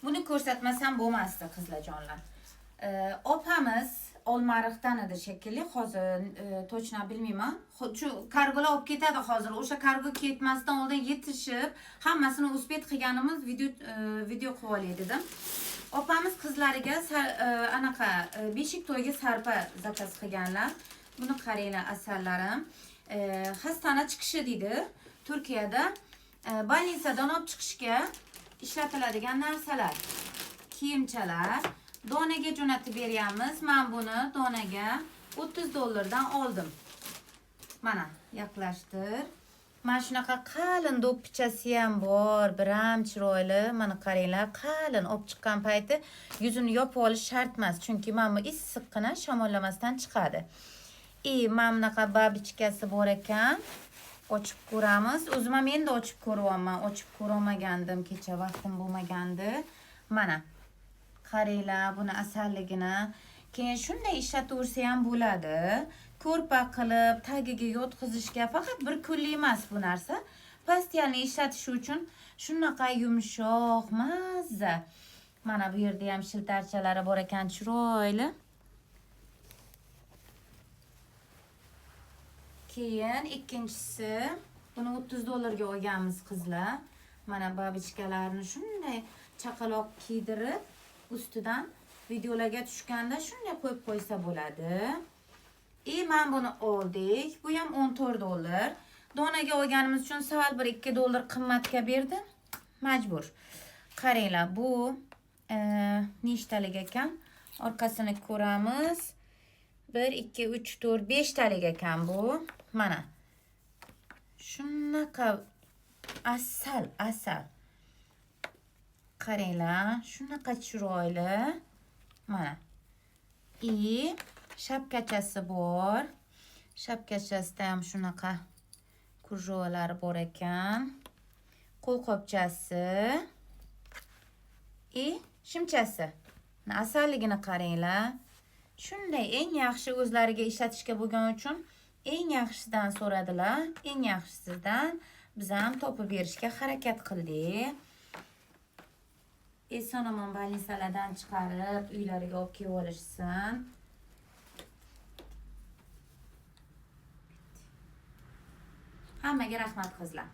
Buni ko'rsatmasam bo'lmasdi, qizlarjonlar. Opamiz Olmariqdan edi shekilli, hozir точно bilmayman. Shu kargolar olib ketadi hozir. O'sha kargo ketmasdan oldin yetishib, hammasini успеть qilganimiz video qilib olay dedim. Opamiz qizlariga anaqa beshik to'yga sarpa zakaz qilganlar. Buni qaranglar, asallarim. Xastana chiqishi deydi. Turkiyada больница dan olib chiqishga ishlatiladigan narsalar. Kiyimchalar. Donaga jo'natib beryapmiz. Men buni donaga 30 dollardan oldim. Mana, yaqlashtir. Mana shunaqa qalin do'ppichasi ham bor, biram chiroyli. Mana qaranglar, qalin olib chiqqan payti yuzini yopib olish shart emas, chunki mana bu issiqqina shamollamasdan chiqadi. И mana bunaqa бабочка si bor ekan. Ochib ko'ramiz. O'zim ham endi ochib ko'ryapman. Ochib ko'rolmagandim, kecha vaqtim bo'lmagandi. Mana qaranglar buni asalligini. Keyin shunday ishlataversa ham bo'ladi. Ko'rpa qilib tagiga yotqizishga faqat bir kunlik emas bu narsa. Постоянно ishlatish uchun shunaqa yumshoq, mazza. Mana bu yerda ham shiltarchalari bor ekan, chiroyli. Keyin ikkinchisi, buni 30 dollarga olganmiz, qizlar. Mana бабочка larni shunday chaqaloq kiydirib, ustidan videolarga tushganda shunday qo'yib qo'ysa bo'ladi. И mana buni oldik. Bu ham 14 dollar. Donaga olganimiz uchun sal bir 2 dollar qimmatga berdim. Majbur. Qaranglar, bu nechtalik ekan? Orqasini ko'ramiz. 1, 2, 3, 4, 5 talik ekan bu. Mana. Shunaqa asal, asal. Qaranglar, shunaqa chiroyli. Mana. И shapkachasi bor. Shapkachasida ham shunaqa кружева lar bor ekan. Qo'lqopchasi. И shimchasi. Asalligini qaranglar. Shunday eng yaxshi o'zlariga ishlatishga bo'lgani uchun eng yaxshisidan so'radilar. Eng yaxshisidan biz ham topib berishga harakat qildik. Eson omon больница lardan chiqarib uylariga olib kelib olishsin. Hammaga rahmat, qizlar.